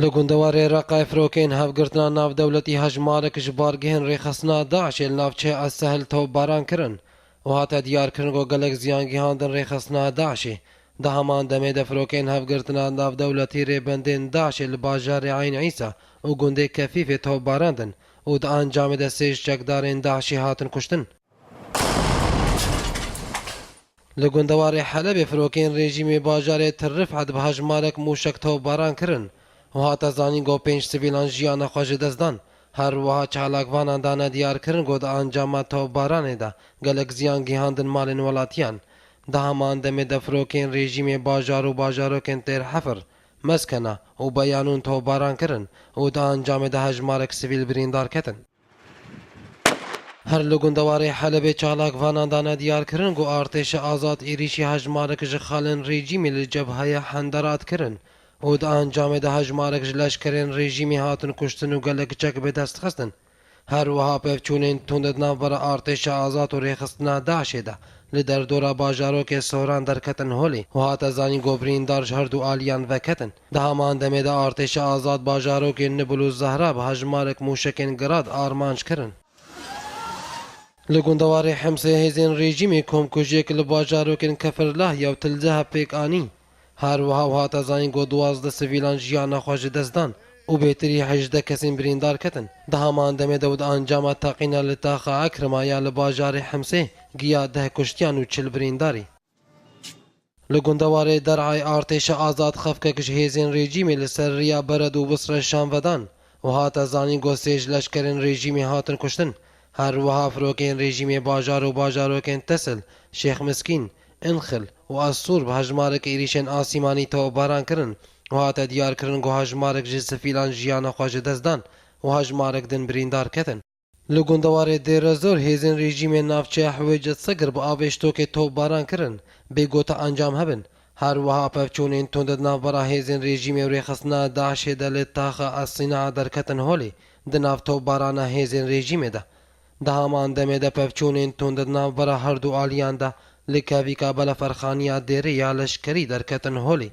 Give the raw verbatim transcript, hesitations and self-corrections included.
Li gundewarê Reqayê firokeyên hevgirtina navdewletî hejmarek ji bargehên rêxistina DAIŞê li navçeya Esehil topbaran kirin û hate diyarkirin ku gelek ziyan gihandin rêxistina DAIŞê. Di heman demê de firokeyên hevgirtina navdewletî rêbendên DAIŞê li bajarê Eyn Îsa û gundê Kefîfê topbarandin û di encamê de sê ji çekdarên DAIŞê hatin kuştin. Li gundewarê Helebê firokeyên rejîmê bajarê Tirrifet bi hejmarek mûşek topbaran kirin û hate zanîn ku pênc sivîlan jiyana xwe ji dest dan. Her wiha çalakvanan dane diyarkirin ku di encama topbaranê de gelek ziyan gihandin malên welatiyan. Di heman demê de firokeyên rejîmê bajar û bajarokên Têr Hefir, Meskena û Beyanûn topbaran kirin û di encamê de hejmarek sivîl birîndar ketin. Her li gundewarê Helebê çalakvanan dane diyarkirin ku artêşa azad êrîşî hejmarek ji xalên rejîmê li cebheya Henderat kirin û di encamê de hejmarek ji leşkerên rejîmê hatin kuştin û gelek çek bi dest xistin. Her wiha pevçûnên tund di navbera artêşa azad û rêxistina DAIŞê de li derdora bajarokê Soran derketin holê û hate zanîn ku birîndar ji her du aliyan veketin. Di heman demê de artêşa azad bajarokên Nibul û Zehra bi hejmarek mûşekên Grad armanc kirin. Li gundewarê Himsê hêzên rejîmê komkujiyek li bajarokên Kefirlahya û Til Zeheb pêk anî. Her wiha û hate zanîn ku duwazdeh sivîlan jiyana xwe ji dest dan û bêtirî hejdeh kesên birîndar ketin. Di heman demê de û di encama teqîna li taxa Ekrima ya li bajarê Himsê giya deh kuştiyan û çil birîndarî. Li gundewarê Der'ay artêşa azad xefkek ji hêzên rejîmê li ser riya Bered û Bisre şan vedan û hate zanîn ku sê ji leşkerên rejîmê hatin kuştin. Her wiha firokeyên rejîmê bajar û bajarokên Tesil, Şêx Miskîn, Înxil û Essûr bi hejmarek êrîşên asîmanî topbaran kirin û hate diyarkirin ku hejmarek ji sivîlan jiyana xwe ji dest dan û hejmarek din birîndar ketin. Li gundewarê Dêrezor hêzên rejîmê navçeya Hewêce Sigir bi avêştokê topbaran kirin, bê ku ti encam hebin. Her wiha pevçûnên tund di navbera hêzên rejîmê û rêxistina DAIŞê de li taxa Esîna derketin holê, di nav topbarana hêzên rejîmê de. Di heman demê de pevçûnên tund di navbera her du aliyan de li kevîka beleferxaniya dêrê ya leşkerî derketin holê.